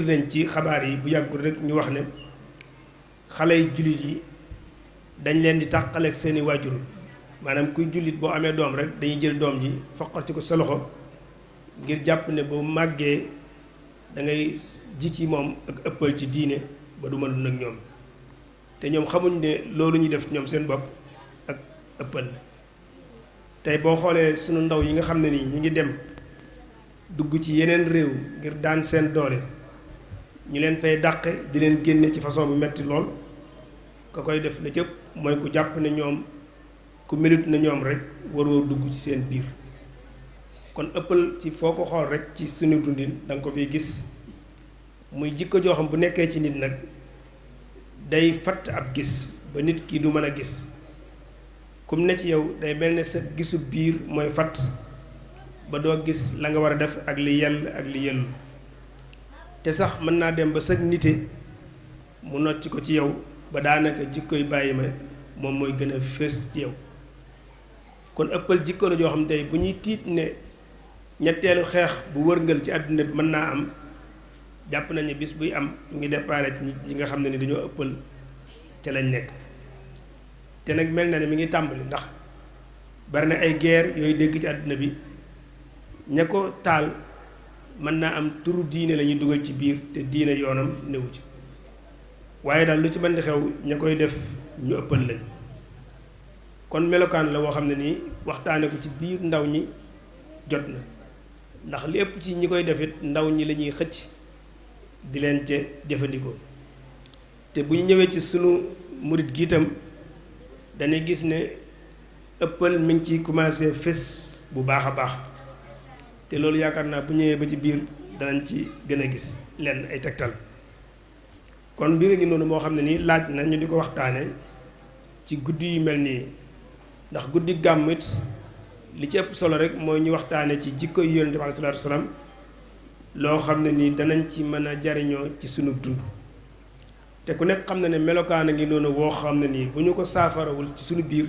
nañ ci xabaar yi bu yàggul rek ñu wax ne xale yu jullit yi dañ leen di tàqaleeg seeni waajur maanaam kuy jullit boo amee doom rek dañuy jël doom ji foqati ko sa loxo ngir jàpp ne boo màggee da ngay ji ci moom ak ëppal ci diine ba du mën a dund ak ñoom te ñoom xamuñ ne loolu ñu def ñoom seen bopp ak ëppal la tey boo xoolee sunu ndaw yi nga xam ne nii ñu ngi dem dugg ci yeneen réew ngir daan seen doole ñu leen fay dàqe di leen génne ci façon bu metti lool ka koy def la cëpp mooy ku jàpp ne ñoom ku melut na ñoom rek waroo dugg ci seen biir kon ëppal ci foo ko xool rek ci sunu dundin da nga ko fiy gis muy jikko joo xam bu nekkee ci nit nag day fatt ab gis ba nit ki du mën a gis kum ne ci yow day mel ne sa gisu biir mooy fatt ba doo gis la nga war a def ak li yell ak li yellu te sax mën naa dem ba sag nite mu nocc ko ci yow ba daanaka jikkoy bàyyi ma moom mooy gën a fés ci yow kon ëppal jikko la joo xam tey bu ñuy tiit ne ñetteelu xeex bu wërngal ci àdduna bi mën naa am jàpp nañu bis buy am ñu ngi déparé ñi nga xam ne ni dañoo ëppal te lañ nekk te nag mel na ne mi ngi tàmbali ndax bari na ay guerre yooyu dégg ci àdduna bi ña ko taal mën naa am turu diine la ñuy dugal ci biir te diine yoonam newu ci waaye daal lu ci mën di xew ña koy def ñu ëppal lañ kon melokaan la woo xam ne nii waxtaane ko ci biir ndaw ñi jot na ndax li ëpp ci ñi koy defit ndaw ñi la ñuy xëcc di leen ca jëfandikoo te bu ñu ñëwee ci sunu murit gi itam dañuy gis ne ëppal mi ngi ci commencé fés bu baax a baax te loolu yaakaar naa bu ñëwee ba ci biir danañ ci gën a gis lenn ay tegtal kon mbir a ngi noonu moo xam ne nii laaj na ñu di ko waxtaane ci guddi yu mel nii ndax guddi gàmm it li ci ëpp solo rek mooy ñu waxtaane ci jikko yu Yonent bi alayhi salaatu wa salaam loo xam ne nii danañ ci mën a jariñoo ci sunu dund te ku nekk xam na ne melokaan a ngi noonu woo xam ne nii bu ñu ko saafarawul ci sunu biir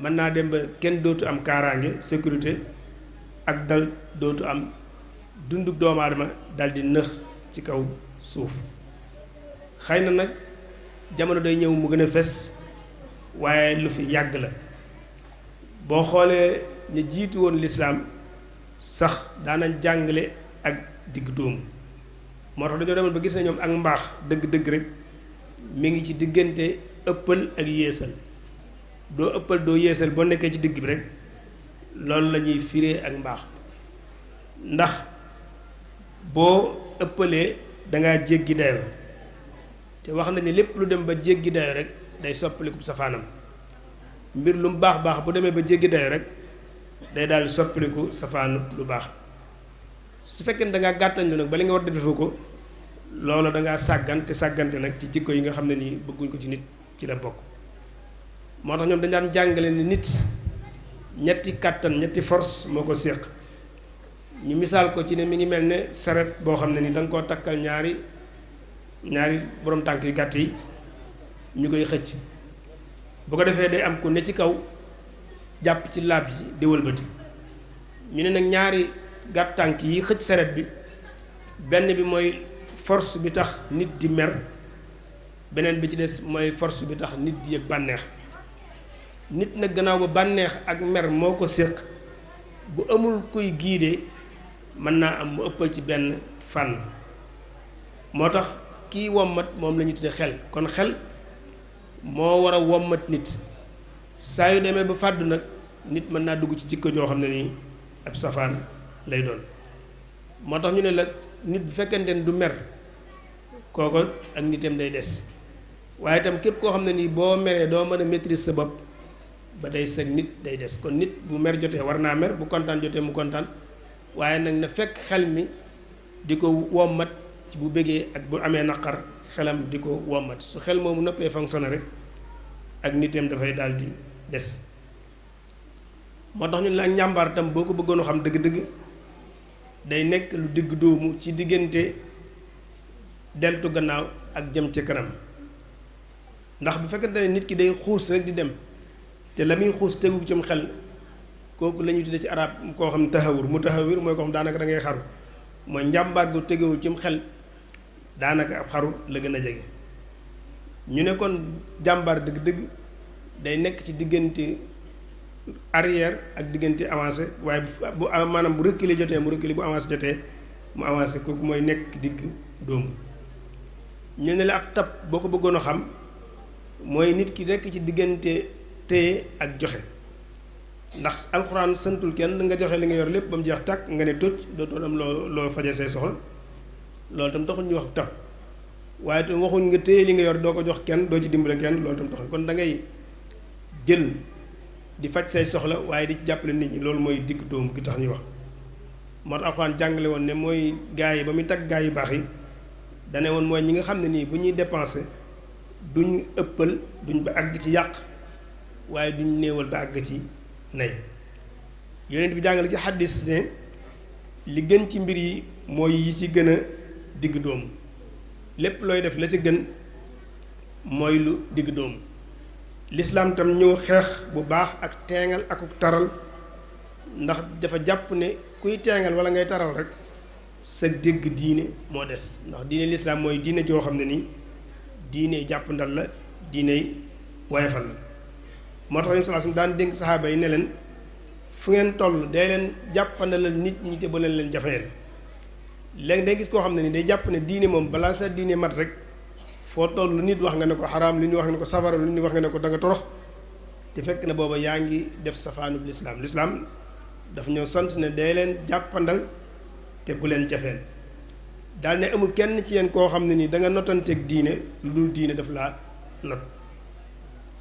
mën naa dem ba kenn dootu am kaaraange sécurité ak dal dootu am dundu doomu aadama dal di nëx ci kaw suuf xëy na nag jamono day ñëw mu gën a fes waaye lu fi yàgg la boo xoolee ñu jiitu woon lislaam sax daanañ jàngale ak digg dóomu moo tax dañoo demoon ba gis na ñoom ak mbaax dëgg-dëgg rek mi ngi ci diggante ëppal ak yéesal doo ëppal doo yéesal boo nekkee ci digg bi rek loolu la ñuy firee ak mbaax ndax boo ëppalee dangaa jéggi dayo te wax nañu lépp lu dem ba jéggi dayo rek day soppaliku safaanam mbir lu mu baax baax bu demee ba jéggi dayo rek day daal di soppaliku safaanu lu baax su fekkee ne dangaa gàttañ lu nag ba li nga war defee ko loolu dangaa sàggan te sàggante nag ci jikko yi nga xam ne nii bëgguñ ko ci nit ci la bokk moo tax ñoom dañ daan jàngale ni nit ñetti kàttan ñetti force moo ko séq ñu misaal ko ci ne mi ngi mel ne saret boo xam ne ni da nga koo takkal ñaari borom tànk yu gàtt yi ñu koy xëcc bu ko defee day am ku ne ci kaw jàpp ci laab yi di wëlbati ñu ne nag ñaari gàtt tànk yi xëcc saret bi benn bi mooy force bi tax nit di mer beneen bi ci des mooy force bi tax nit di yëg bànneex nit nag gannaaw ba bànneex ak mer moo ko séq bu amul kuy giide mën naa am mu ëppal ci benn fànn moo tax kii wommat moom la ñu tudde xel kon xel moo war a wommat nit saa yu demee ba fàddu nag nit mën naa dugg ci jikko joo xam ne nii ab safaan lay doon moo tax ñu ne la nit bu fekkente ne du mer kooko ak nitam day des waaye itam képp koo xam ne nii boo meree doo mën a maîtriser sa bopp ba day sëg nit day des kon nit bu mer jotee war naa mer bu kontaan jotee mu kontaan waaye nag na fekk xel mi di ko wommat ci bu bëggee ak bu amee naqar xelam di ko wommat su xel moomu noppee fonctionné rek ak nitam dafay daal di des moo tax ñu ne la ak njàmbaar tam boo ko bëggoon a xam dëgg-dëgg day nekk lu digg dóomu ci diggante deltu gannaaw ak jëm ci kanam ndax bu fekkente ne nit ki day xuus rek di dem te la muy xuus tegu ci xel kooku la ñuy tuddee ci arab koo xam tahawur mu tahawur mooy ko xam daanaka da ngay xaru mooy njàmbaar gu tegewul ci xel daanaka ab xaru la gën a jege. ñu ne kon jàmbaar dëgg-dëgg day nekk ci diggante arrière ak diggante avancé waaye bu maanaam bu reculer jotee mu reculer bu avancé jotee mu avancé kooku mooy nekk digg dóomu. ñu ne la ab tab boo ko bëggoon a xam mooy nit ki nekk ci diggante téye ak joxe ndax alxuraan santul kenn nga joxe li nga yor lépp ba mu jeex tàkk nga ne toj dootoo am loo faje say soxla loolu tam taxul ñu wax tab waaye tam waxuñ nga téye li nga yor doo ko jox kenn doo ci dimbale kenn loolu tam taxul kon da ngay jël di faj say soxla waaye di jàppale nit ñi loolu mooy digg dóomu gi tax ñuy wax. moo tax alxuraan jàngale woon ne mooy gaa yi ba muy tagg gaa yu baax yi dane woon mooy ñi nga xam ne nii bu ñuy dépensé duñ ëppal duñ ba àgg ci yàq waaye duñ néewal ba àgg ci nay. yonent bi jàngale ci xaddis ne li gën ci mbir yi mooy yi ci gën a digg dóomu lépp looy def la ci gën mooy lu digg dóomu. lislaam tam ñëw xeex bu baax ak teengal ak taral ndax dafa jàpp ne kuy teengal wala ngay taral rek sa dégg diine moo des ndax diine lislaam mooy diine joo xam ne nii diine jàpp ndal la diine woyefal la. moo tax Yonent sallallahu alayhi wasallam daan dénk saxaaba yi ne leen fu ngeen toll day leen jàppandalal nit ñi te bu leen jafeel. léegi day gis koo xam ne ni day jàpp ne diine moom balaa sa diine mat rek foo toll lu nit wax nga ne ko xaraam lu nit wax nga ne ko safara lu nit wax nga ne ko da nga torox te fekk na booba yaa ngi def safaanub lislaam. lislaam dafa ñëw sant ne day leen jàppandal te bu leen jafeel daal ne amul kenn ci yéen koo xam ne ni da nga notanteeg diine lu dul diine daf laa not.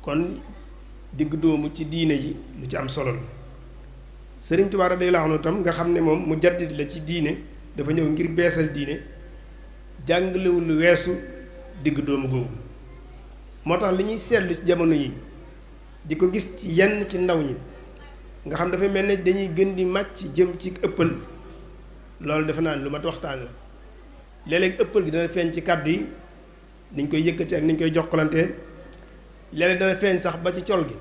kon digg dóomu ci diine ji lu ci am solo la. Sëriñ Tuubaa radiyallaahu anhu tam nga xam ne moom mu jaddid la ci diine dafa ñëw ngir beesal diine jàngalewul lu weesu digg dóomu googu. moo tax li ñuy seetlu ci jamono yi di ko gis ci yenn ci ndaw ñi nga xam dafay mel ne dañuy gën di màcc jëm ci ëppal loolu defe naa ne lu mat waxtaan la. léeg-léeg ëppal gi dana feeñ ci kàddu yi niñ koy yëkkati ak niñ koy jokkalantee léeg-léeg dana feeñ sax ba ci col gi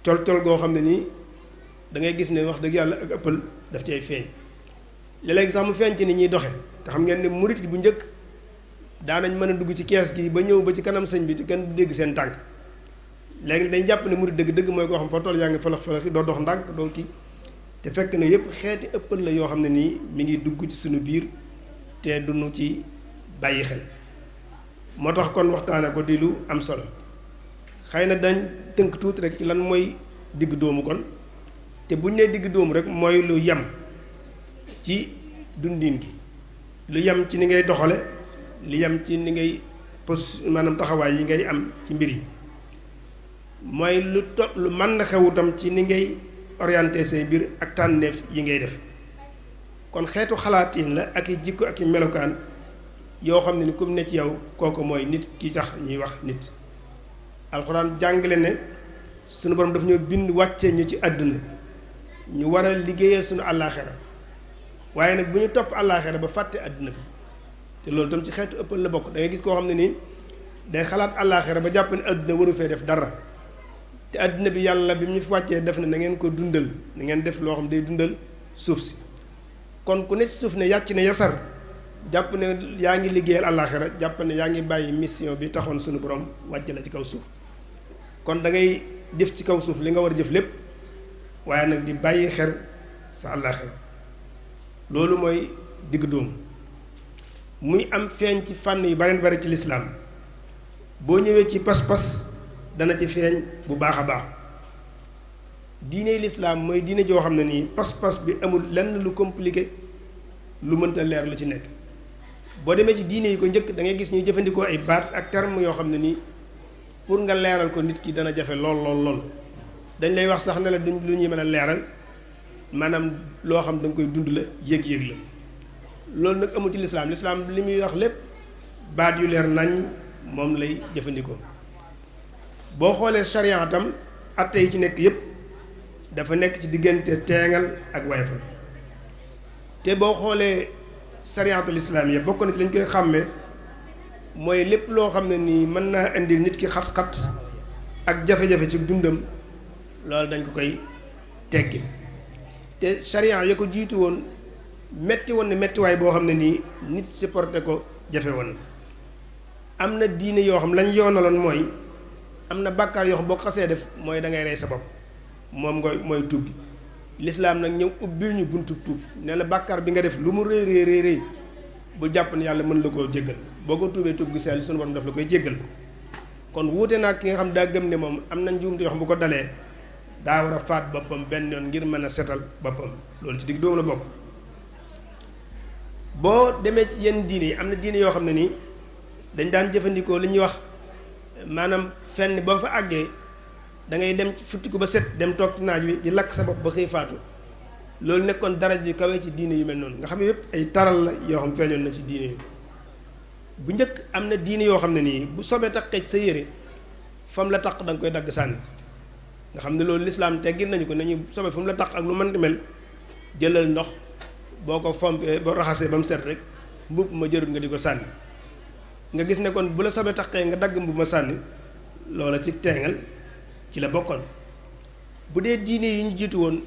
col goo xam ne nii da ngay gis ne wax dëgg yàlla ak ëppal daf cay feeñ. léeg-léeg sax mu feeñ ci ni ñuy doxe te xam ngeen ne murit bu njëkk daanañ mën a dugg ci kees gi ba ñëw ba ci kanam sëñ bi te kenn du dégg seen tànk. léegi dañ jàpp ne murit dëgg mooy koo xam foo toll yaa ngi falax doo dox ndànk doo kii te fekk na yëpp xeeti ëppal la yoo xam ne nii mi ngi dugg ci suñu biir te duñu ci bàyyi xel. moo tax kon waxtaane ko di lu am solo xëy na dañ tënk tuuti rek ci lan mooy digg dóomu kon te buñ nee digg dóomu rek mooy lu yem ci dundin gi lu yem ci ni ngay doxale lu yem ci ni ngay maanaam taxawaay yi ngay am ci mbir yi mooy lu mën na xew itam ci ni ngay orienté say mbir ak tànneef yi ngay def. kon xeetu xalaatiin la ak i jikko ak i melokaan yoo xam ne ni comme ne ci yow kooku mooy nit ki tax ñuy wax nit. alxuraan jàngale ne sunu borom daf ñoo bind wàccee ñu ci àdduna ñu war a liggéeyal sunu àllaaxira waaye nag bu ñu topp àllaaxira ba fàtte àdduna bi te loolu tam ci xeetu ëppal la bokk. da ngay gis koo xam ne nii day xalaat àllaaxira ba jàpp ne àdduna waru fee def dara te àdduna bi yàlla bi mu ñu fi wàccee def na ngeen ko dundal na ngeen def loo xam day dundal suuf si. kon ku ne ci suuf ne yàcc ne yasar jàpp ne yaa ngi liggéeyal àllaaxira jàpp ne yaa ngi bàyyi mission bi taxoon sunu borom wàcce la ci kaw suuf. kon da ngay jëf ci kaw suuf li nga war a jëf lépp waaye nag di bàyyi xel sa àllaaxira loolu mooy digg dóomu muy am feeñ ci fànn yu bari ci lislaam boo ñëwee ci pas-pas dana ci feeñ bu baax a baax. diine lislaam mooy diine joo xam ne nii pas-pas bi amul lenn lu compliqué lu mënta leer lu ci nekk. boo demee ci diine yi ko njëkk da ngay gis ñuy jëfandikoo ay baat ak terme yoo xam ne nii pour nga leeral ko nit ki dana jafe lool dañ lay wax sax ne la duñ lu ñuy mën a leeral maanaam loo xam da nga koy dund la yëg-yëg la. loolu nag amul ci lislaam li muy wax lépp baat yu leer naññ moom lay jëfandikoo. boo xoolee charia tam atte yi ci nekk yépp dafa nekk ci diggante teengal ak wayfal te boo xoolee sariyatul islaamiyya bokk na ci lañ koy xàmmee mooy lépp loo xam ne nii mën naa indil nit ki xat-xat ak jafe-jafe ci dundam loolu dañ ko koy teggil te sariya ya ko jiitu woon metti woon ne mettiwaay boo xam ne nii nit supporté ko jafe woon. am na diine yoo xam lañ yoonaloon mooy am na bàkkaar yoo xam boo ko xasee def mooy da ngay rey sa bopp moom mooy tuub gi. lislaam nag ñëw ubbil ñu buntu tuub ne la bàkkaar bi nga def lu mu rëy rëy rëy bu jàpp ne yàlla mën la koo jéggal boo ko tuubee tuub gi sell sunu borom daf la koy jéggal. kon wuute naa ki nga xam daa gëm ne moom am na njuumte yoo xam bu ko dalee daa war a faat boppam benn yoon ngir mën a setal boppam loolu ci digg dóomu la bokk. boo demee ci yenn diine yi am na diine yoo xam ne nii dañ daan jëfandikoo li ñuy wax maanaam fenn boo fa àggee da ngay dem futtiku ba set dem toog ci naaj wi di lakk sa bopp ba xëy faatu loolu nekkoon daraj yu kawee ci diine yu mel noonu nga xam ne yëpp ay taral la yoo xam feeñoon na ci diine yi. bu njëkk am na diine yoo xam ne nii bu sobee taqee ci sa yére fam la taq da nga koy dagg sànni nga xam ne loolu lislaam teggil nañu ko nañu sobe fu mu la taq ak lu mënti mel jëlal ndox boo ko fompee boo raxasee ba mu set rek mbubb ma jërut nga di ko sànni. nga gis ne kon bu la sobe taqee nga dagg mbubb ma sànni loola ci teengal ci la bokkoon. bu dee diine yi ñu jiitu woon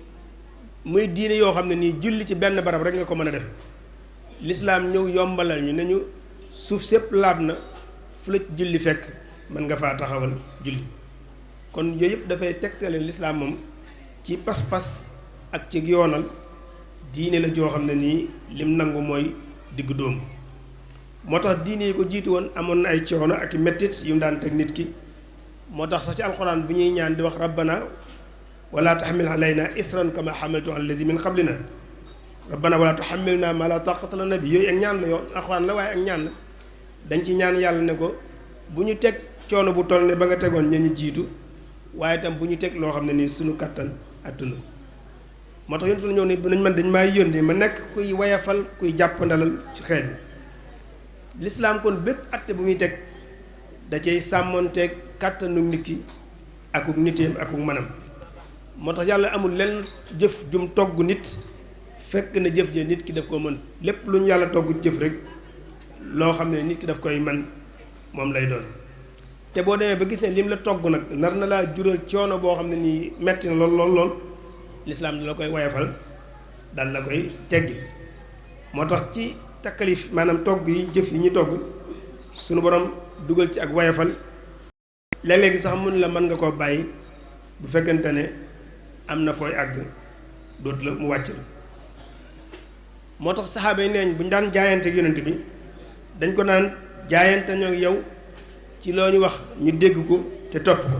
muy diine yoo xam ne nii julli ci benn barab rek nga ko mën a defe lislaam ñëw yombalal ñu ne ñu suuf sépp laab na fu la julli fekk mën nga faa taxawal julli. kon yooyu yëpp dafay tegtale lislaam moom ci pas-pas ak ci yoonal diine la joo xam ne nii lim nangu mooy diggu dóomu. moo tax diine yi ko jiitu woon amoon na ay coono ak i mettit yu mu daan teg nit ki moo tax sax ci alxuraan bu ñuy ñaan di wax rabbana wala taxmil alayna isran kama xamaltu ala allazi min qablina rabbana wala tuxamilna ma la taqata lana bi yooyu ak ñaan la yoon alxuraan la waaye ak ñaan la dañ ci ñaan yàlla ne ko bu ñu teg coono bu toll ne ba nga tegoon ña ñu jiitu waaye itam bu ñu teg loo xam ne nii suñu kattan attuna moo tax yontu la ñëw ne nañ man dañ maa yónni ma nekk kuy wayafal kuy jàppandalal ci xeet bi. lislaam kon bépp atte bu muy teg da cay sàmmoonteeg kàttanu nit ki akuk niteem akuk manam moo tax yàlla amul lenn jëf jum togg nit fekk na jëf je nit ki daf koo mën lépp lu ñu yàlla togg jëf rek loo xam ne nit ki daf koy man moom lay doon. te boo demee ba gis ne lim la togg nag nar na laa jural coono boo xam ne nii metti na lool lislaam dala koy wayafal dal la koy teggi. moo tax ci takkalif maanaam togg yi jëf yi ñu togg sunu borom dugal ci ak wayafal léeg-léegi sax mun la mën nga koo bàyyi bu fekkente ne am na fooy àgg dootu la mu wàcc la. moo tax saxaaba yi neeñ bu ñu daan jaayante yonent bi dañ ko naan jaayante ñoo yow ci loo ñu wax ñu dégg ko te topp ko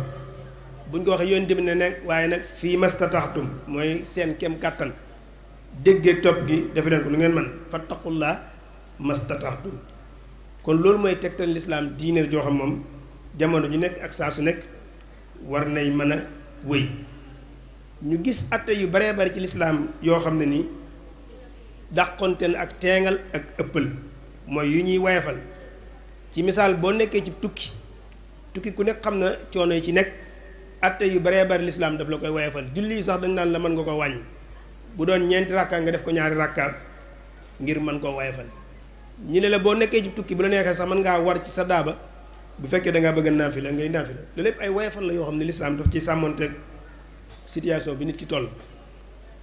buñ ko waxee yonent bi ne nekk waaye nag fii mastataxtum mooy seen kem kàttan déggeeg topp gi defe leen ko lu ngeen man fattaqullaa mastataxtum. kon loolu mooy tegtal lislaam diine joo xam moom jamono ju nekk ak saa su nekk war nay mën a wéy. ñu gis atte yu baree bari ci lislaam yoo xam ne nii dàqonte na ak teengal ak ëppal mooy yu ñuy wayafal. ci misaal boo nekkee ci tukki ku nekk xam na coono yi ci nekk atte yu baree bari lislaam daf la koy wayafal. julli yi sax dañ naan la mën nga ko wàññi bu doon ñeenti rakka nga def ko ñaari rakka ngir mën koo wayafal. ñu ne la boo nekkee ci tukki bu la neexee sax mën ngaa war ci sa daaba bu fekkee da ngaa bëgg naafila ngay naafila loolu lépp ay wayafal la yoo xam ne lislaam daf ci sàmmonteeg situation bi nit ki toll.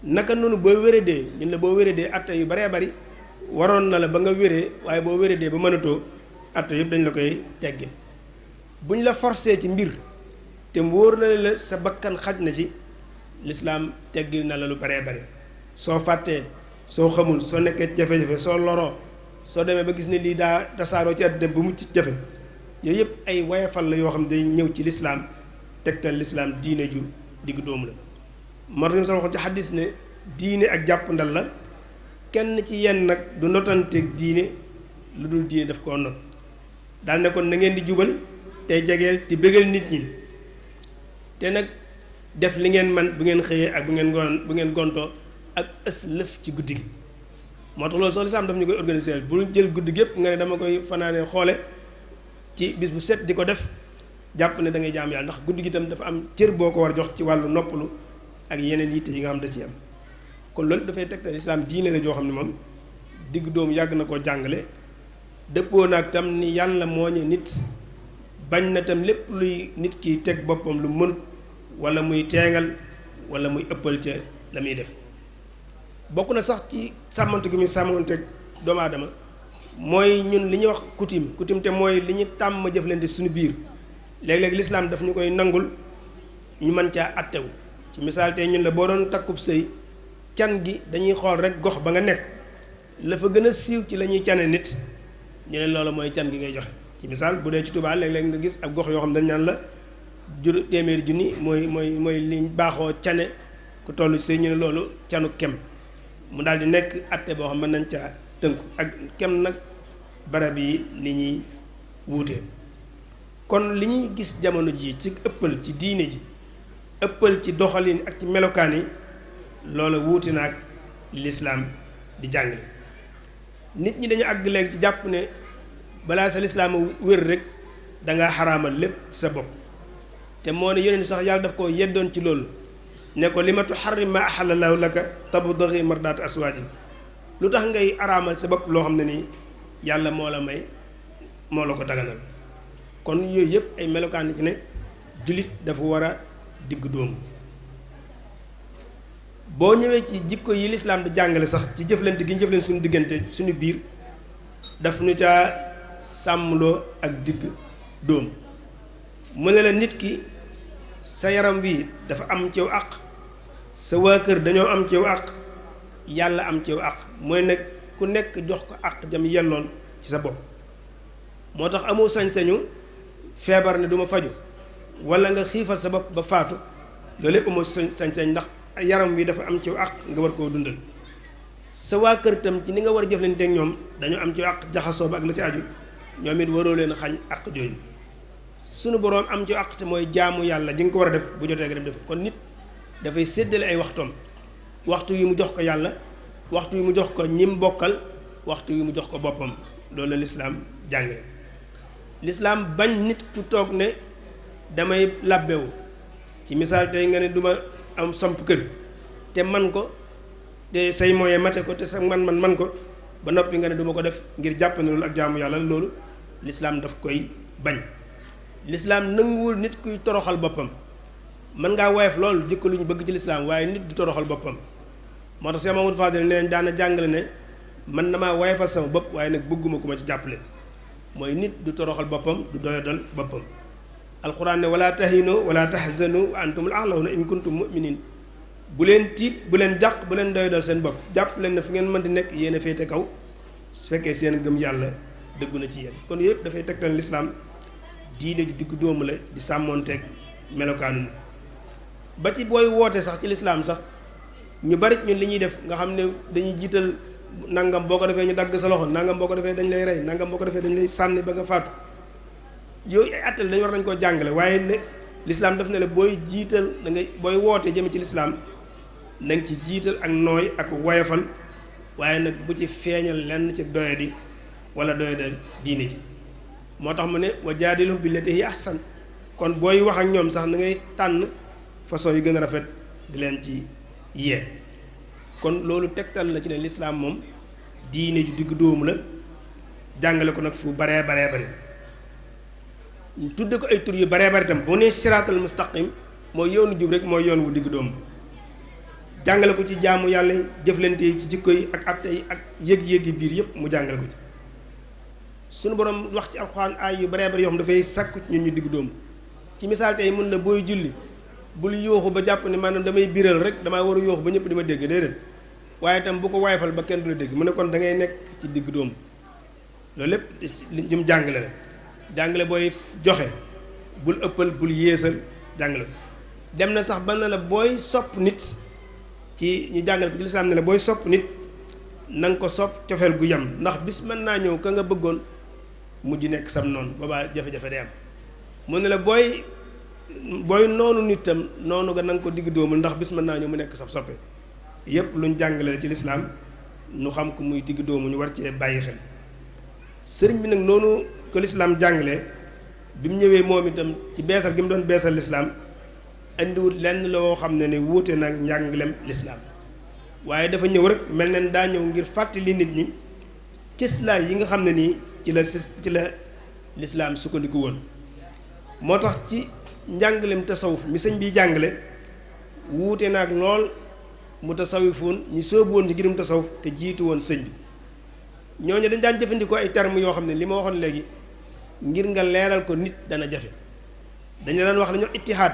naka noonu boo wéradee ñun la boo wéradee atte yu baree bari waroon na la ba nga wéree waaye boo wéradee ba mënatoo atte yëpp dañ la koy teggin. buñ la forcé ci mbir te mu wóor na la sa bakkan xaj na ci lislaam teggil na la lu baree bari soo fàttee soo xamul soo nekkee jafe-jafe soo loroo soo demee ba gis ne lii daa tasaaroo ci àddina ba mucc ci jafe yooyu yëpp ay wayafal la yoo xam ne day ñëw ci lislaam tegtal lislaam diine ju diggu dóomu la. moo tax sama waxoon ci xaddis ne diine ak jàpp ndal la kenn ci yenn nag du notanteeg diine lu dul diine daf koo not daal ne kon na ngeen di jubal tey jegeel di bégal nit ñi te nag def li ngeen man bu ngeen xëyee ak bu ngeen gontoo ak ës lëf ci guddi gi. moo tax loolu sax lislaam daf ñu koy organiser bul jël guddi gi yëpp nga ne dama koy fanaane xoole ci bis bu set di ko def jàpp ne da ngay jaam yàlla ndax guddi gi itam dafa am cër boo ko war jox ci wàllu noppalu ak yeneen yitte yi nga xam da ci am. kon loolu dafay tegtal lislaam diine la joo xam ne moom digg doomu yàgg na koo jàngale dëppoo naag tam ni yàlla mooñe nit bañ na tam lépp luy nit ki teg boppam lu mënut wala muy teengal wala muy ëppal ca la muy def. bokk na sax ci sàmmante gi muy sàmmanteeg doomu aadama mooy ñun li ñuy wax coutume te mooy li ñu tàmm jëflante suñu biir léeg-léeg lislaam daf ñu koy nangul ñu mën caa attewu ci misaal tey ñun la boo doon takkub sëy can gi dañuy xool rek gox ba nga nekk la fa gën a siiw ci la ñuy cane nit ñu ne loolu mooy can gi ngay joxe ci misaal bu dee ci Tuubaa léeg-léeg nga gis ab gox yoo xam dañ naan la téeméeri junni mooy liñ baaxoo cane ku toll ci sëy ñu ne loolu canu kem mu daal di nekk atte boo xam mën nañ caa tënku ak kem nag barab yi ni ñuy wuute kon li ñuy gis jamono ji ci ëppal ci diine ji ëppal ci doxalin ak ci melokaan yi loola wuute na ak lislaam di jàngale nit ñi dañu àgg léegi ci jàpp ne balaa sa lislaam wér rek danga xaraamal lépp ci sa bopp te moo ne yeneen sax yàlla daf ko yeddoon ci loolu ne ko li ma tuharrim ma ahallallahu laka tabtaghi mardaat aswaaji lu tax ngay araamal sa bopp loo xam ne nii yàlla moo la may moo la ko daganal kon yooyu yëpp ay melokaan ci ne jullit dafa war a digg dóomu boo ñëwee ci jikko yi lislaam di jàngale sax ci jëflante gi ñu jëflante suñu diggante suñu biir daf ñu caa sàmmloo ak digg dóomu mu ne la nit ki sa yaram wi dafa am ciw àq sa waa kër dañoo am ciw àq yàlla am ciw àq mooy nag ku nekk jox ko àq jam yelloon ci sa bopp moo tax amoo sañ-sañu feebar ne du ma faju wala nga xiifal sa bopp ba faatu loolu lépp amoo sañ-sañ ndax yaram wi dafa am ciw àq nga war koo dundal sa waa kër tam ci ni nga war a jëflante ak ñoom dañoo am ciw àq jaxasoo ba ak la ci aju ñoom it waroo leen xañ àq jooju sunu boroom am ci àq te mooy jaamu yàlla ji nga ko war a def bu jotee nga dem def kon nit dafay séddale ay waxtoom waxtu yi mu jox ko yàlla waxtu yi mu jox ko ñim bokkal waxtu yi mu jox ko boppam loolu la lislaam jàngale lislaam bañ nit ku toog ne damay làbbewu ci misaal tey nga ne du ma am samp kër te man ko te say moyen mate ko te sa man ko ba noppi nga ne du ma ko def ngir jàpp ne loolu ak jaamu yàlla loolu lislaam daf koy bañ lislaam nanguwul nit kuy toroxal boppam mën ngaa woyof loolu jikko lu ñu bëgg ci lislaam waaye nit du toroxal boppam moo tax Cheikh Mamadou Fadel neen daana jàngale ne man na maa woyofal sama bopp waaye nag bëgguma ku ma ci jàppale mooy nit du toroxal boppam du doyadal boppam alxuraan ne wala tahinu wala tahzanu wa antumul a'lawna in kuntum mu'minin bu leen tiit bu leen jàq bu leen doyadal seen bopp jàpp leen ne fu ngeen mën di nekk yéen a féete kaw su fekkee seen gëm yàlla dëggu na ci yéen kon yëpp dafay tegtal lislaam diine ju digg dóomu la di sàmmoonteeg melokaanu ba ci booy woote sax ci lislaam sax ñu bari ñun li ñuy def nga xam ne dañuy jiital nangam boo ko defee ñu dagg sa loxo nangam boo ko defee dañ lay rey nangam boo ko defee dañ lay sànni ba nga faatu yooyu ay attal dañu war nañ koo jàngale waaye ne lislaam daf ne la booy jiital da ngay booy woote jëme ci lislaam na nga ci jiital ak nooy ak woyofal waaye nag bu ci feeñal lenn ci doyadi wala doyadal diine ji moo tax mu ne wa jaadilhum billati hiya ahsan kon booy wax ak ñoom sax na ngay tànn façon yu gën a rafet di leen ci yee kon loolu tegtal la ci ne lislaam moom diine ju digg dóomu la jàngale ko nag fu baree bare tudde ko ay tur yu baree bari tam boo nee siraatal mustaqim mooy yoonu jub rek mooy yoon wu digg dóomu jàngale ko ci jaamu yàlla jëflante yi ci jikko yi ak atte yi ak yëg-yëg yi biir yëpp mu jàngale ko ci suñu borom wax ci alxuraan ay yu baree bari yoo xam dafay sàkku ñun ñu digg dóomu ci misaal tey mun la booy julli bul yooxu ba jàpp ne maanaam damay biral rek damaa war a yooxu ba ñëpp di ma dégg déedéet waaye itam bu ko waayfal ba kenn du la dégg mu ne kon da ngay nekk ci digg dóomu loolu lépp li mu jàngale la jàngale booy joxe bul ëppal bul yéesal jàngale ko dem na sax ba ne la booy sopp nit ci ñu jàngale ko ci lislaam ne la booy sopp nit na nga ko sopp cofeel gu yem ndax bis mën naa ñëw ka nga bëggoon mujj nekk sam noonu boobaa jafe-jafe day am mu ne la booy noonu nitam noonu nga na nga ko digg dóomul ndax bis mën naa ñëw mu nekk sab soppe yépp luñ jàngale ci lislaam nu xam ko muy digg dóomu ñu war cee bàyyi xel sëriñ bi nag noonu ko lislaam jàngale bi mu ñëwee moom itam ci beesal gi mu doon beesal lislaam indiwut lenn loo xam ne wuute nag njàngalem lislaam waaye dafa ñëw rek mel ne daa ñëw ngir fàttali nit ñi cëslaay yi nga xam ne nii ci la lislaam sukkandiku woon moo tax ci njàngalem tasawuf mi sëñ bi jàngale wuute nag lool mu tasawifoon ñi sóobu woon ci girum tasawuf te jiitu woon sëñ bi ñooñu dañ daan jëfandikoo ay termes yoo xam ne li ma waxoon léegi ngir nga leeral ko nit dana jafe dañu daan wax dañoo ittihaad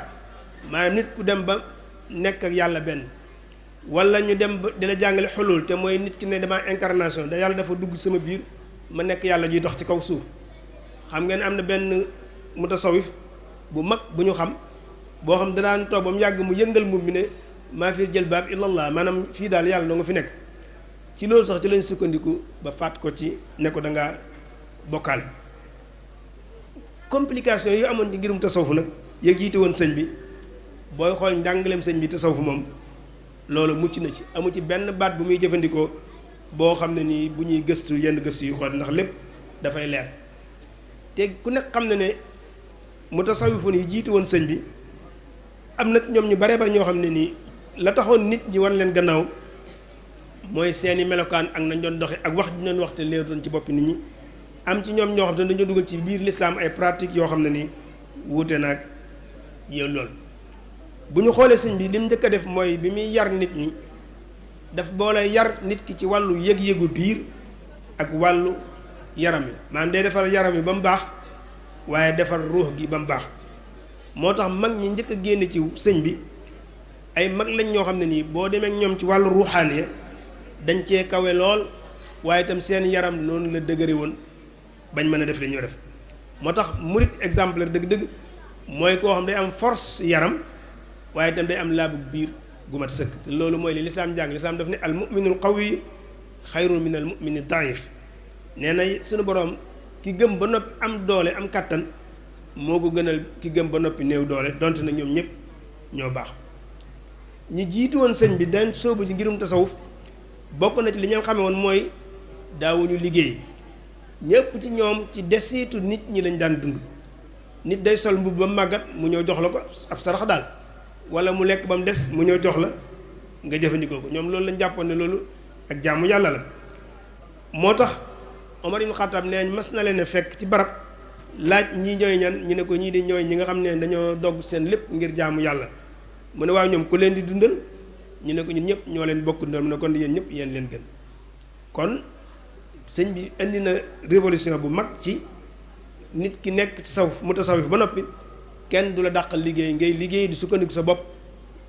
maanaam nit ku dem ba nekk ak yàlla benn wala ñu dem ba dina jàngale xulul te mooy nit ki ne dama incarnation da yàlla dafa dugg sama biir ma nekk yàlla juy dox ci kaw suuf xam ngeen am na benn mutasawif bu mag bu ñu xam boo xam danaan toog ba mu yàgg mu yëngal mbubb mi ne maa fi jël baab illallah maanaam fii daal yàlla doo nga fi nekk ci loolu sax ci lañ sukkandiku ba faat ko ci ne ko da ngaa bokkaale complication yu amoon ci ngirum tasawuf nag yëg jiite woon sëñ bi booy xool njàngaleem sëñ bi tasawuf moom loolu mucc na ci amu ci benn baat bu muy jëfandikoo boo xam ne nii bu ñuy gëstu yenn gëstu yu xool ndax lépp dafay leer te ku nekk xam ne ne mu tasawufun yi jiite woon sëñ bi am na ñoom ñu bare bari ñoo xam ne nii la taxoon nit ñi wan leen gannaaw mooy seeni melokaan ak nañ doon doxe ak wax ji doon wax te leer doon ci boppi nit ñi am ci ñoom ñoo xam ne dañoo dugal ci biir lislaam ay pratique yoo xam ne nii wuute naag yow loolu bu ñu xoolee sëñ bi lim njëkk a def mooy bi muy yar nit ñi daf boole yar nit ki ci wàllu yëg-yëgu biir ak wàllu yaram yi maanaam day defar yaram yi ba mu baax waaye defar ruux gi ba mu baax moo tax mag ñi njëkk a génn ci sëñ bi ay mag lañ ñoo xam ne nii boo demee ak ñoom ci wàllu ruuxaaniya dañ cee kawe lool waaye itam seen yaram noonu la dëgëre woon bañ mën a def li ñoo def moo tax murit exemplaire dëgg-dëgg mooy koo xam day am force yaram waaye itam day am laabu biir gu mat sëkk te loolu mooy li lislaam jàng lislaam daf ne al muminul qawi xayrun min al mumini daif nee na suñu boroom ki gëm ba noppi am doole am kàttan moo ko gënal ki gëm ba noppi néew doole donte na ñoom ñëpp ñoo baax ñi jiitu woon sëñ bi dañ sóobu ci ngirum tasawuf bokk na ci li ñu xamee woon mooy daawuñu liggéey ñëpp ci ñoom ci desitu nit ñi lañ daan dund nit day sol mbubb ba màggat mu ñëw jox la ko ab sarax daal wala mu lekk ba mu des mu ñëw jox la nga jëfandikoo ko ñoom loolu lañ jàppoon ne loolu ak jaamu yàlla la moo tax Omar ibn Khattab nee mas na leen a fekk ci barab laaj ñii ñooy ñan ñu ne ko ñii di ñooy ñi nga xam ne dañoo dogg seen lépp ngir jaamu yàlla mu ne waaw ñoom ku leen di dundal ñu ne ko ñun ñëpp ñoo leen bokk dundal mu ne kon yéen ñëpp yéen leen gën kon sëñ bi indi na révolution bu mag ci nit ki nekk tasawuf mu tasawuf ba noppi kenn du la dàqal liggéey ngay liggéey di sukkandiku sa bopp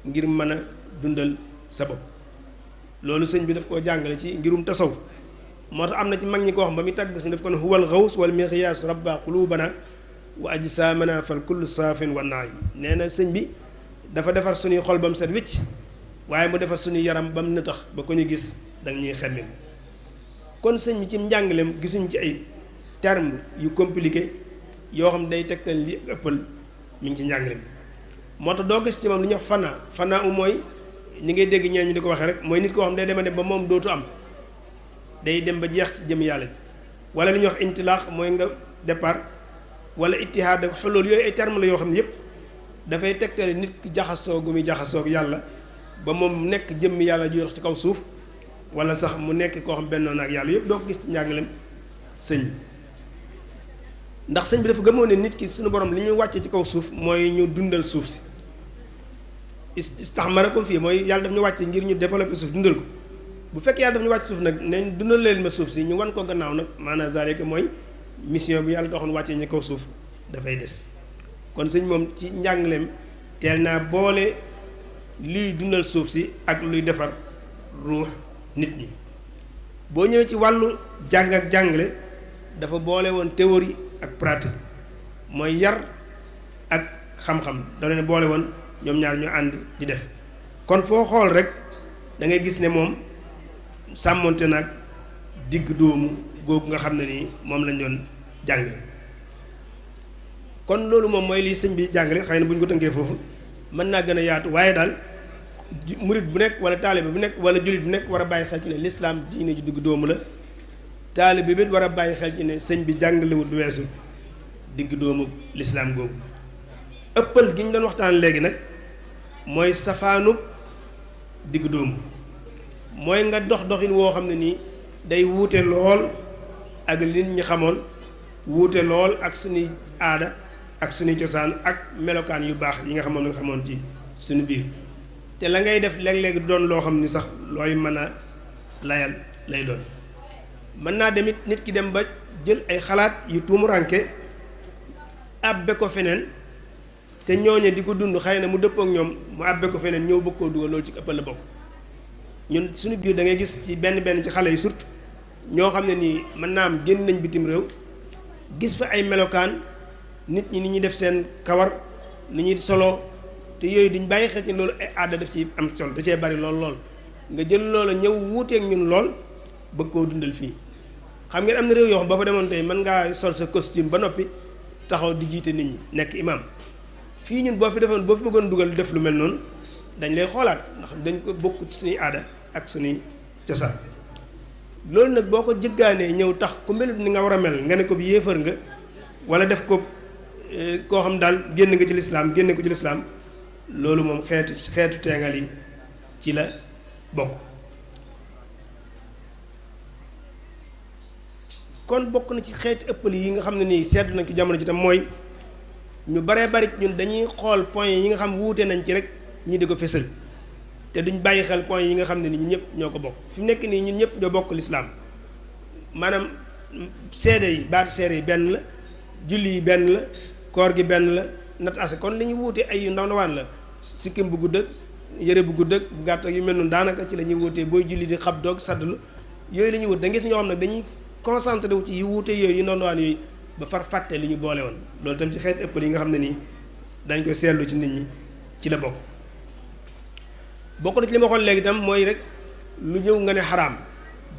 ngir mën a dundal sa bopp loolu sëñ bi daf koo jàngale ci ngirum tasawuf moo tax am na ci mag ñi koo xam ba muy tàgg si daf ko ne huwal xaws wal miqyaas rabba qulubana wa ajsaamana fal kullu saafin wa naay nee na sëñ bi dafa defar suñuy xol ba mu set wicc waaye mu defar suñuy yaram ba mu nëtax ba ko ñu gis danga ñuy xemmem kon sëñ bi ci njàngaleem gisuñ ci ay termes yu compliqué yoo xam day tegtal li ëppal mi ngi ci njàngaleem moo tax doo gis ci moom li ñuy wax fanaa u mooy ñi ngay dégg ñeen ñu di ko waxee rek mooy nit koo xam day dema dem ba moom dootu am day dem ba jeex ci jëm yàlla ji wala li ñuy wax intilaax mooy nga départ wala ittihaad ak xulul yooyu ay termes la yoo xam ne yëpp dafay tegtale nit ki jaxasoo gu muy jaxasoo ak yàlla ba moom nekk jëmmi yàlla ju dox ci kaw suuf wala sax mu nekk koo xam bennoon ak yàlla yëpp doo ko gis ci njàngaleem sëñ bi ndax sëñ bi dafa gëmoon ne nit ki suñu borom li ñu wàccee ci kaw suuf mooy ñu dundal suuf si istaxmarakum fii mooy yàlla daf ñu wàcce ngir ñu développer suuf dundal ko bu fekkee yàlla daf ñu wàcc suuf nag ne dundal leen ma suuf si ñu wan ko gannaaw nag maanaam zalika mooy mission bi yàlla taxoon wàccee ñu kaw suuf dafay des kon sëñ moom ci njàngaleem teel naa boole luy dundal suuf si ak luy defar ruux nit ñi boo ñëwee ci wàllu jàng ak jàngale dafa boole woon théorie ak pratique mooy yar ak xam-xam da leen boole woon ñoom ñaar ñu ànd di def kon foo xool rek da ngay gis ne moom sàmmonte nag digg dóomu googu nga xam ne nii moom lañ doon jàngale kon loolu moom mooy lii sëñ bi jàngale xëy na bu ñu ko tënkee foofu mën naa gën a yaatu waaye daal murit bu nekk wala taalibe bu nekk wala jullit bu nekk war a bàyyi xel ci ne lislaam diine ji digg dóomu la taalibe bi war a bàyyi xel ci ne sëñ bi jàngalewut lu weesu digg dóomu lislaam googu ëppal gi ñu doon waxtaan léegi nag mooy safaanub digg dóomu mooy nga dox doxin woo xam ne nii day wuute lool ak li nit ñi xamoon wuute lool ak suñuy aada ak suñuy cosaan ak melokaan yu baax yi nga xamoon nga xamoon ci suñu biir te la ngay def léeg-léeg doon loo xam ni sax looy mën a layal lay doon mën naa demit nit ki dem ba jël ay xalaat yu tuumuranke àbbe ko feneen te ñooñe di ko dund xëy na mu dëppoo ak ñoom mu àbbe ko feneen ñëw bëgg koo dugal loolu ci ëppal la bokk. ñun suñu biir da ngay gis ci benn ci xale yi surtout ñoo xam ne nii mën naa am génn nañ bitim réew gis fa ay melokaan nit ñi ni ñuy def seen kawar ni ñuy solo te yooyu duñ bàyyi xel ci loolu ay aada daf ci am solo da cee bari lool nga jël loola ñëw wuuteeg ñun lool bëgg koo dundal fii. xam ngeen am na réew yoo xam ba fa demoon tey mën ngaa sol sa costume ba noppi taxaw di jiite nit ñi nekk imam. fii ñun boo fi defoon boo fi bëggoon dugal def lu mel noonu dañ lay xoolaat ndax dañ ko bokk ci suñuy aada ak suñuy cosaan loolu nag boo ko jëggaanee ñëw tax ku melut ni nga war a mel nga ne ko bi yéefar nga wala def ko koo xam daal génn nga ci lislaam génne ko ci lislaam loolu moom xeetu teengal yi ci la bokk. kon bokk na ci xeeti ëppal yi nga xam ne nii seetlu nañ ko jamono ji tam mooy ñu baree bari ñun dañuy xool point yi nga xam wuute nañ ci rek ñi di ko fésal te duñ bàyyi xel point yi nga xam ne ni ñun ñëpp ñoo ko bokk fi mu nekk nii ñun ñëpp ñoo bokk lislaam maanaam seede yi baatu seede yi benn la julli yi benn la koor gi benn la nat ase kon li ñu wuute ay yu ndaw ndawaan la sikkim bu gudd ak yëre bu gudd ak bu gàtt ak yu mel noonu daanaka ci la ñuy wuutee booy julli di xab doog saddlu yooyu la ñuy wut da ngis ñoo xam ne dañuy concentré wu ci yu wuute yooyu yu ndaw ndawaan yooyu ba far fàtte li ñu boole woon loolu tam ci xeet ëppal yi nga xam ne nii dañ ko seetlu ci nit ñi ci la bokk. bokk na ci li ma waxoon léegi itam mooy rek lu ñëw nga ne xaraam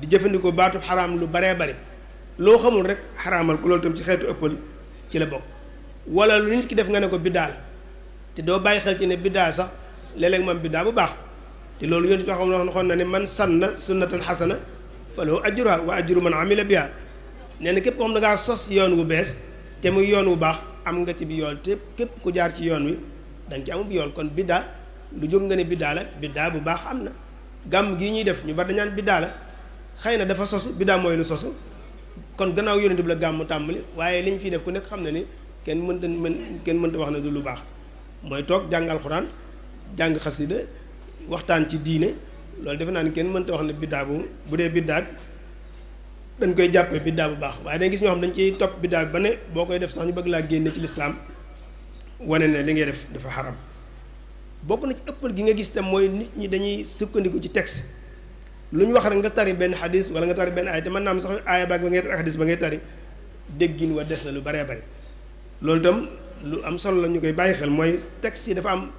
di jëfandikoo baatu xaraam lu baree bari loo xamul rek xaraamal ko loolu itam ci xeetu ëppal ci la bokk. wala lu nit ki def nga ne ko biddaa la te doo bàyyi xel ci ne biddaa sax léeg-léeg moom biddaa bu baax te loolu yéen ci waxoon na ne man sanna sunnatan xasana falahu ajruha wa ajru man amila biha nee na képp ko xam da ngaa sos yoon wu bees te muy yoon wu baax am nga ci bi yoon te képp ku jaar ci yoon wi da nga ci amub yoon kon biddaa lu jóg nga ne biddaa la biddaa bu baax am na. gàmm gii ñuy def ñu bari dañaan biddaa la xëy na dafa sosu biddaa mooy lu sosu kon gannaaw yonent bi la gàmm tàmbali waaye li ñu fiy def ku nekk xam na ni kenn mënta wax ne du lu baax mooy toog jàng alxuraan jàng xasida waxtaan ci diine loolu defe naa ni kenn mënta wax ne biddaa bu dee biddaa dañ koy jàppee biddaa bu baax waaye dañ gis ñoo xam dañ ciy topp biddaa bi ba ne boo koy def sax ñu bëgg laa génne ci lislaam wane ne li ngay def dafa xaram. bokk na ci ëppal gi nga gis tam mooy nit ñi dañuy sukkandiku ci texte lu ñu wax rek nga tari benn xadis wala nga tari benn aaya te mën naa am sax aaya ba ngay tari xadis ba ngay tari déggin wa des na lu baree bari loolu itam lu am solo la ñu koy bàyyi xel mooy texte yi dafa am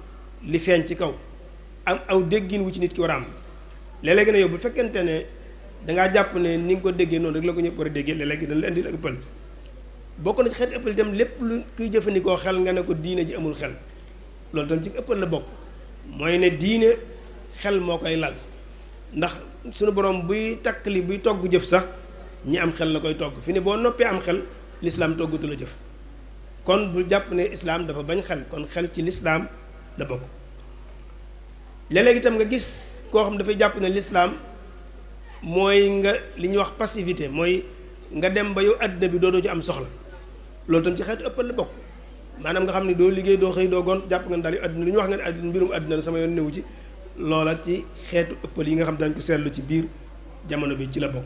li feeñ ci kaw am aw déggin wu ci nit ki war a am léeg-léegi ne yow bu fekkente ne dangaa jàpp ne ni nga ko déggee noonu rek la ko ñëpp war a déggee léeg-léegi dañ la indil ak ëppal bokk na ci xeet ëppal itam lépp lu kuy jëfandikoo xel nga ne ko diine ji amul xel loolu tam ci ëppal la bokk mooy ne diine xel moo koy lal ndax suñu borom buy takkali buy togg jëf sax ñi am xel la koy togg fi ne boo noppee am xel lislaam toggatu la jëf kon bul jàpp ne islaam dafa bañ xel kon xel ci lislaam la bokk léeg-léeg itam nga gis koo xam dafay jàpp ne lislaam mooy nga li ñuy wax passivité mooy nga dem ba yow àddina bi doo ci am soxla loolu tam ci xeetu ëppal la bokk maanaam nga xam ne doo liggéey doo xëy doo gont jàpp nga ne daal àddina lu ñu wax nga ne àddina mbirum àddina la sama yoon newu ci loola ci xeetu ëppal yi nga xam dañ ko seetlu ci biir jamono bi ci la bokk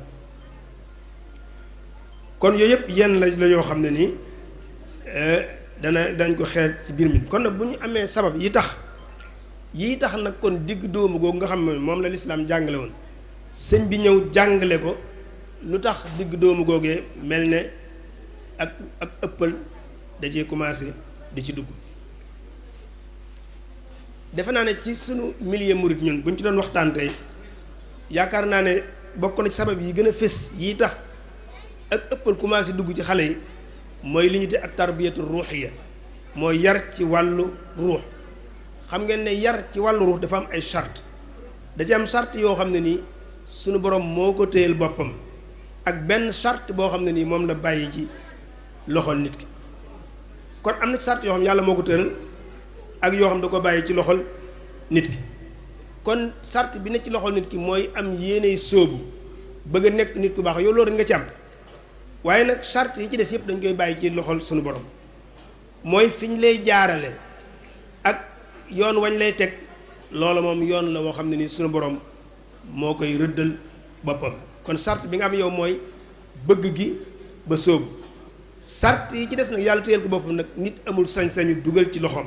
kon yooyu yëpp yenn la yoo xam ne nii dañ ko xeet ci biir mi kon nag bu ñu amee sabab yi tax nag kon digg dóomu googu nga xam ne moom la lislaam jàngale woon sëñ bi ñëw jàngale ko lu tax digg dóomu googee mel ne ak ëppal da cee commencé di ci dugg defe naa ne ci sunu milieu murit ñun bu ñu ci doon waxtaan tey yaakaar naa ne bokk na ci sabab yi gën a fés yi tax ak ëppal commencé dugg ci xale yi mooy li ñu te ak tarbiyatu ruuxiya mooy yar ci wàllu ruux xam ngeen ne yar ci wàllu ruux dafa am ay charte da ci am charte yoo xam ne nii sunu borom moo ko téyel boppam ak benn charte boo xam ne nii moom la bàyyi ci loxol nit ki kon am na charte yoo xam yàlla moo ko tëral ak yoo xam da ko bàyyi ci loxol nit ki kon charte bi ne ci loxol nit ki mooy am yéeney sóobu bëgg a nekk nit ku baax yow loolu nga ci am waaye nag charte yi ci des yëpp dañ koy bàyyi ci loxol sunu borom mooy fi ñu lay jaarale ak yoon wañ lay teg loola moom yoon la woo xam ne ni sunu borom moo koy rëddal boppam kon charte bi nga am yow mooy bëgg gi ba sóobu sart yi ci des nag yàlla téyel ko boppam nag nit amul sañ-sañu dugal ci loxoom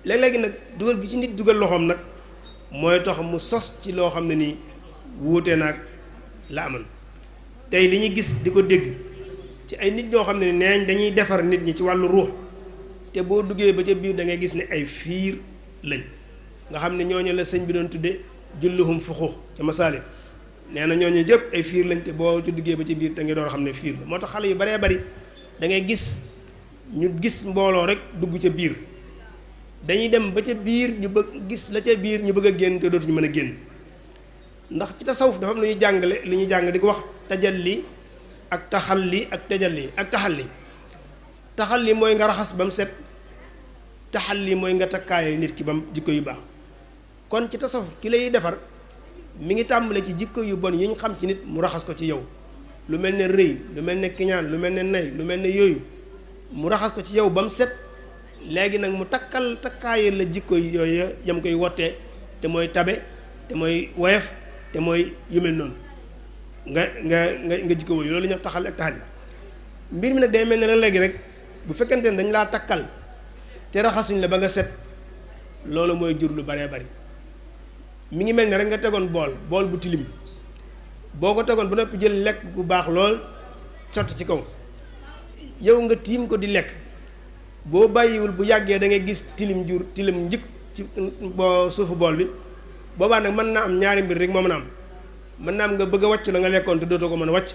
léeg-léegi nag dugal gi ci nit dugal loxoom nag mooy tax mu sos ci loo xam ne nii wuute naag la amoon tey li ñu gis di ko dégg ci ay nit ñoo xam ne neeñ dañuy defar nit ñi ci wàllu ruux te boo duggee ba ca biir da ngay gis ne ay fiir lañ nga xam ne ñooñu la sëñ bi doon tudde julluhum fuxux ca masaali nee na ñooñu jëpp ay fiir lañ te boo ci duggee ba ci biir da ngay door xam ne fiir la moo tax xale yu baree bari da ngay gis ñu gis mbooloo rek dugg ca biir dañuy dem ba ca biir ñu bëgg gis la ca biir ñu bëgg a génn te dootuñu mën a génn ndax ci tasawuf dafa am lu ñuy jàngale li ñuy jàng di ko wax tajalli ak taxalli ak tajalli ak taxalli mooy nga raxas ba mu set taxalli mooy nga takkaaye nit ki ba mu jikko yu baax kon ci tasawuf ki lay defar mi ngi tàmbale ci jikko yu bon yi ñu xam ci nit mu raxas ko ci yow lu mel ne rëy lu mel ne kiñaan lu mel ne nay lu mel ne yooyu mu raxas ko ci yow ba mu set léegi nag mu takkaaye la jikko yooyu yam koy wottee te mooy tabe te mooy woyof te mooy yu mel noonu nga jikko wooyu loolu ñu taxal ak taxal mbir mi nag day mel ne la léegi rek bu fekkente ne dañ laa takkal te raxasuñ la ba nga set loolu mooy jur lu baree bari mi ngi mel ne rek nga tegoon bool bu tilim boo ko tegoon ba noppi jël lekk gu baax lool sotti ci kaw yow nga tiim ko di lekk boo bàyyiwul bu yàggee da ngay gis tilim njëkk ci boo suufu bool bi boobaa nag mën naa am ñaari mbir rek moo mën a am mën naa am nga bëgg a wàcc la nga lekkoon te dootoo ko mën a wàcc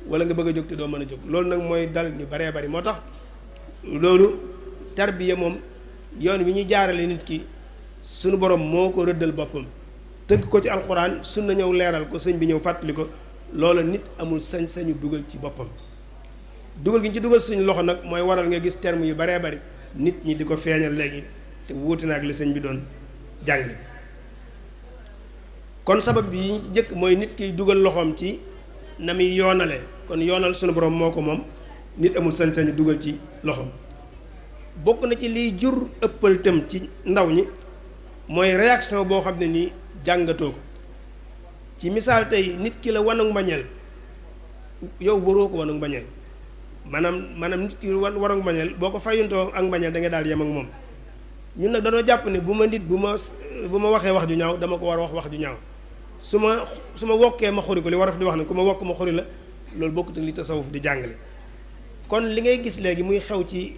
wala nga bëgg a jóg te doo mën a jóg loolu nag mooy dal ñu baree bari moo tax loolu tarbiya moom yoon wi ñuy jaarale nit ki sunu borom moo ko rëddal boppam tënk ko ci alxuraan sunna ñëw leeral ko sëñ bi ñëw fàttali ko loola nit amul sañ-sañu dugal ci boppam dugal gi ñu ci dugal suñu loxo nag mooy waral nga gis terme yu baree bari nit ñi di ko feeñal léegi te wuute na ak li sëñ bi doon jàngale kon sabab bi yi ñu ci jëkk mooy nit kiy dugal loxoom ci na muy yoonale kon yoonal sunu borom moo ko moom nit amul sañ-sañu dugal ci loxoom bokk na ci liy jur ëppal tam ci ndaw ñi mooy réaction boo xam ne nii jàngatoo ko ci misaal tey nit ki la wanag mbañeel yow waroo ko wanag mbañeel maanaam nit ki wanag mbañeel boo ko fayuntoo ak mbañeel da nga daal yem ak moom ñun nag dañoo jàpp ne bu ma waxee wax ju ñaaw dama ko war a wax ju ñaaw su ma wokkee ma xuri ko li war a di wax ne ku ma wokk ma xuri la loolu bokkut ak li tasawuf di jàngale kon li ngay gis léegi muy xew ci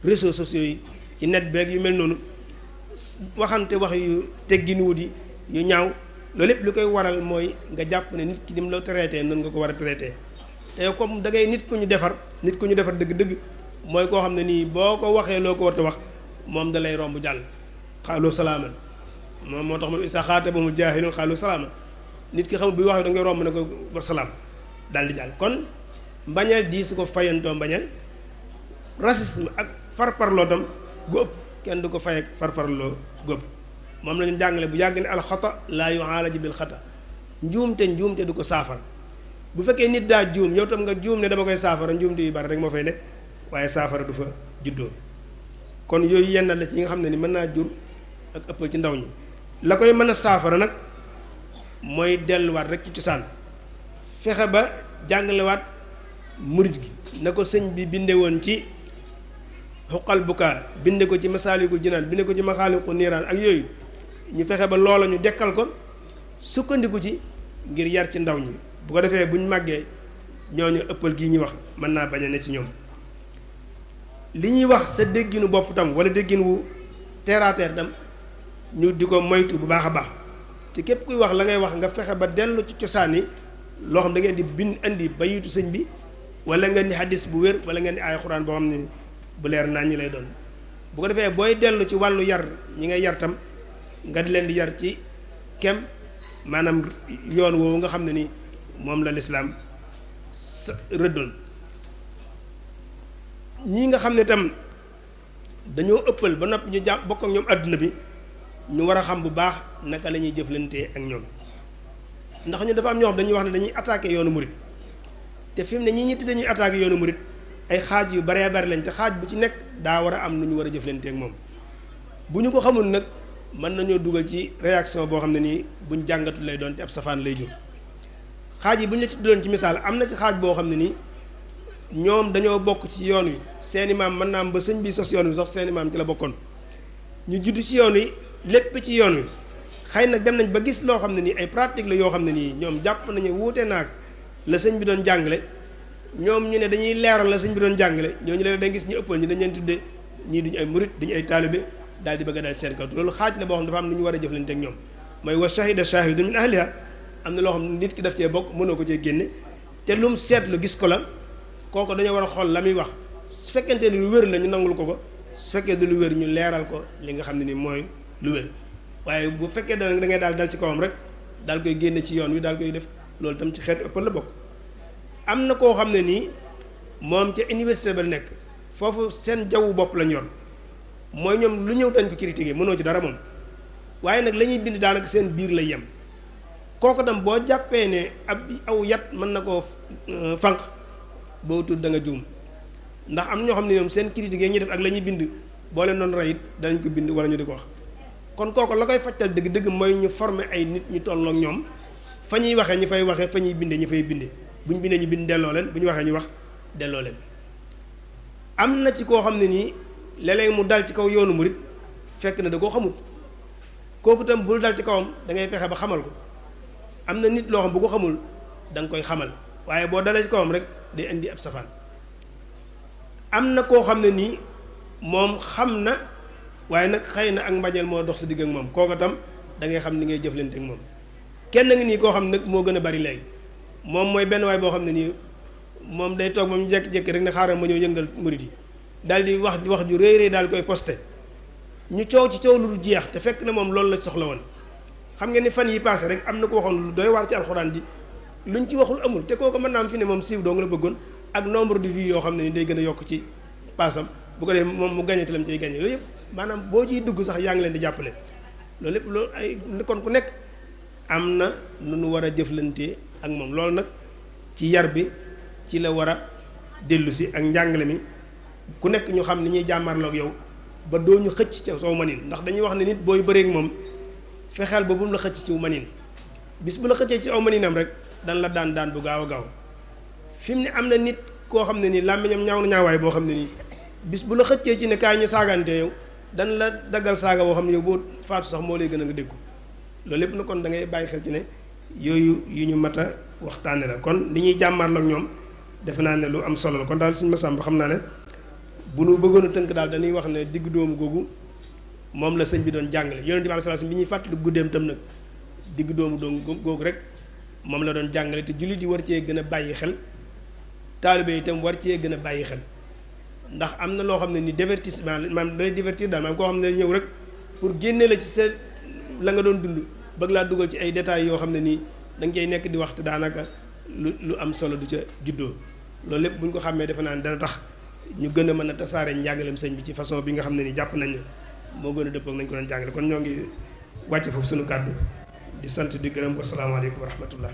réseaux sociaux yi ci net beeg yu mel noonu waxante wax yu tegginuwut yi yu ñaaw loolu lépp li koy waral mooy nga jàpp ne nit ki ni mu la traité noonu nga ko war a traité te comme da ngay nit ku ñu defar dëgg-dëgg mooy koo xam ne nii boo ko waxee loo ko war a wax moom da lay romb jàll xaalu salaaman moom moo tax ma isa xaatabahumul jaahilun xaalu salaaman nit ki xamul buy wax da ngay romb ne ko wa salaam daal di jàll kon mbañeel di su ko fayantoo mbañeel racisme ak farparloo tam gu ëpp kenn du ko fay ak farfarloo gu ëpp moom la ñu jàngale bu yàgg ne alxata laa yu'aalaju bil xata njuumte du ko saafara bu fekkee nit daa juum yow tam nga juum ne dama koy saafara njuumte yu bari rek moo fay nekk waaye saafara du fa juddoo kon yooyu yenn la ci yi nga xam ne ni mën naa jur ak ëppal ci ndaw ñi la koy mën a saafara nag mooy delluwaat rek ci cosaan fexe ba jàngalewaat murit gi na ko sëñ bi binde woon ci xuqal bukaa binde ko ci masaalikul jinaan binde ko ci maxaaliqu niiraan ak yooyu ñu fexe ba loola ñu dekkal ko sukkandiku ci ngir yar ci ndaw ñi bu ko defee buñ màggee ñooñu ëppal gii ñuy wax mën naa bañ a ne ci ñoom li ñuy wax sa dégginu bopp tam wala déggin wu terre à terre tam ñu di ko moytu bu baax a baax te képp kuy wax la ngay wax nga fexe ba dellu ci cosaan yi loo xam da ngeen di bind indi bayitu sëñ bi wala ngeen di hadis bu wér wala ngeen di ay xuraan boo xam ne bu leer naa ñi lay doon bu ko defee booy dellu ci wàllu yar ñi ngay yar tam nga di leen di yar ci kem maanaam yoon woowu nga xam ne ni moom la lislaam rëddoon ñii nga xam ne tam dañoo ëppal ba noppi ñu jàpp bokk ak ñoom àdduna bi ñu war a xam bu baax naka la ñuy jëflantee ak ñoom ndax ñu dafa am ñoo xam dañuy wax ne dañuy attaqué yoonu murit te fi mu ne ñi ñitti dañuy attaqué yoonu murit ay xaaj yu baree bari lañ te xaaj bu ci nekk daa war a am nu ñu war a jëflantee ak moom bu ñu ko xamul nag mën nañoo dugal ci réaction boo xam ne nii buñ jàngatu lay doon te ab safaan lay jur xaaj yi bu ñu la ci doon ci misaal am na ci xaaj boo xam ne nii ñoom dañoo bokk ci yoon wi seeni maam mën naa am ba sëñ bi sos yoon wi sax seeni maam ci la bokkoon ñu judd ci yoon wi lépp ci yoon wi xëy nag dem nañ ba gis loo xam ne nii ay pratique la yoo xam ne nii ñoom jàpp nañu wuute naag la sëñ bi doon jàngale ñoom ñu ne dañuy leeral la sëñ bi doon jàngale ñooñu leen dañ gis ñu ëppal ñi dañ leen tuddee ñii duñu ay murit duñu ay taalibe daal di bëgg a dal seen kaw loolu xaaj la boo xam dafa am nu ñu war a jëflante ak ñoom mooy wa shahida shahidun min ahliha am na loo xam ne nit ki daf cee bokk mënoo ko cee génne te lu mu seetlu gis ko la kooku dañoo war a xool la muy wax su fekkente ni lu wér la ñu nangul ko su fekkee du lu wér ñu leeral ko li nga xam ne ni mooy lu wér waaye bu fekkee da ngay daal dal ci kawam rek daal koy génne ci yoon wi daal koy def loolu tam ci xeetu ëppal la bokk. am na koo xam ne nii moom ca université ba nekk foofu seen jawwu bopp lañ yor mooy ñoom lu ñëw dañ ko critiquer mënoo ci dara moom waaye nag la ñuy bind daanaka seen biir lay yem kooku tam boo jàppee ne aw yat mën na koo fànq boo tudd da nga juum ndax am ñoo xam ne ñoom seen critique yi ñuy def ak la ñuy bind boo leen doon rey it danañ ko bind wala ñu di ko wax kon kooku la koy fajtal dëgg-dëgg mooy ñu former ay nit ñu tollook ñoom fa ñuy waxee ñu fay waxee fa ñuy bindee ñu fay bindee bu ñu bindee ñu bind delloo leen bu ñu waxee ñu wax delloo leen. am na ci koo xam ne nii léeg-léeg mu dal ci kaw yoonu murit fekk na da koo xamut kooku itam bul dal ci kawam da ngay fexe ba xamal ko am na nit loo xam bu ko xamul da nga koy xamal waaye boo dalee ci kawam rek day indi ab safaan. am na koo xam ne nii moom xam na waaye nag xëy na ak mbañeel moo dox sa digg ak moom kooku tam da ngay xam ni ngay jëflante ak moom kenn ngi nii koo xam ne nag moo gën a bari léegi moom mooy benn waay boo xam ne nii moom day toog moom jékki-jékki rek ne xaaral ma ñëw yëngal murid yi daal di wax ju rëy rëy daal koy posté ñu coow ci coow lu du jeex te fekk na moom loolu la soxla woon. xam ngeen ni fan yi passé rek am na ko waxoon lu doy waar ci alxuraan di luñ ci waxul amul te kooku mën naa am fi ne moom siiw doo nga la bëggoon ak nombre de vues yoo xam ne ni day gën a yokk ci paasam bu ko dee moom mu gañe te lam ciy gañe loolu yëpp maanaam boo ciy dugg sax yaa ngi leen di jàppale loolu lépp loolu ay kon ku nekk am na nu nu war a jëflantee ak moom loolu nag ci yar bi ci la war a dellu si ak njàngale mi ku nekk ñu xam ni ñuy jàmmarloog yow ba doo ñu xëcc ca soo manin ndax dañuy wax ne nit booy bëreeg moom fexeel ba bu mu la xëcc ci aw manin bis bu la xëccee ci aw maninam rek dan la daan bu gaaw a gaaw fi mu ne am na nit koo xam ne nii làmmiñam ñaaw na ñaawaay boo xam ne nii bis bu la xëccee ci ne kaay ñu saagante yow dan la daggal saaga boo xam ne yow boo faatu sax moo lay gën a nga déggu loolu lépp na kon da ngay bàyyi xel ci ne yooyu yu ñu mat a waxtaane la kon li ñuy jàmmarloo ak ñoom defe naa ne lu am solo la kon daal suñu Masamba xam naa ne bu nu bëggoon a tënk daal dañuy wax ne diggu doomu googu moom la sëñ bi doon jàngale yonent bi sallallahu alayhi wasallam bi ñuy fàttali guddeem tam nag diggu doomu googu rek moom la doon jàngale te jullit yi war cee gën a bàyyi xel taalibe yi itam war cee gën a bàyyi xel ndax am na loo xam ne ni divertissement maanaam dalay divertir daal maanaam koo xam ne ñëw rek pour génne la ci sa la nga doon dund bëgg laa dugal ci ay détails yoo xam ne nii da nga cay nekk di wax te daanaka lu am solo du ca juddoo loolu lépp bu ñu ko xàmmee defe naa ne dana tax ñu gën a mën a tasaare njàngaleem sëñ bi ci façon bi nga xam ne ni jàpp nañ ne moo gën a dëppoo nañ ko doon jàngale kon ñoo ngi wàcce foofu suñu kàddu di sant di gërëm wasalaamaaleykum wa rahmatullah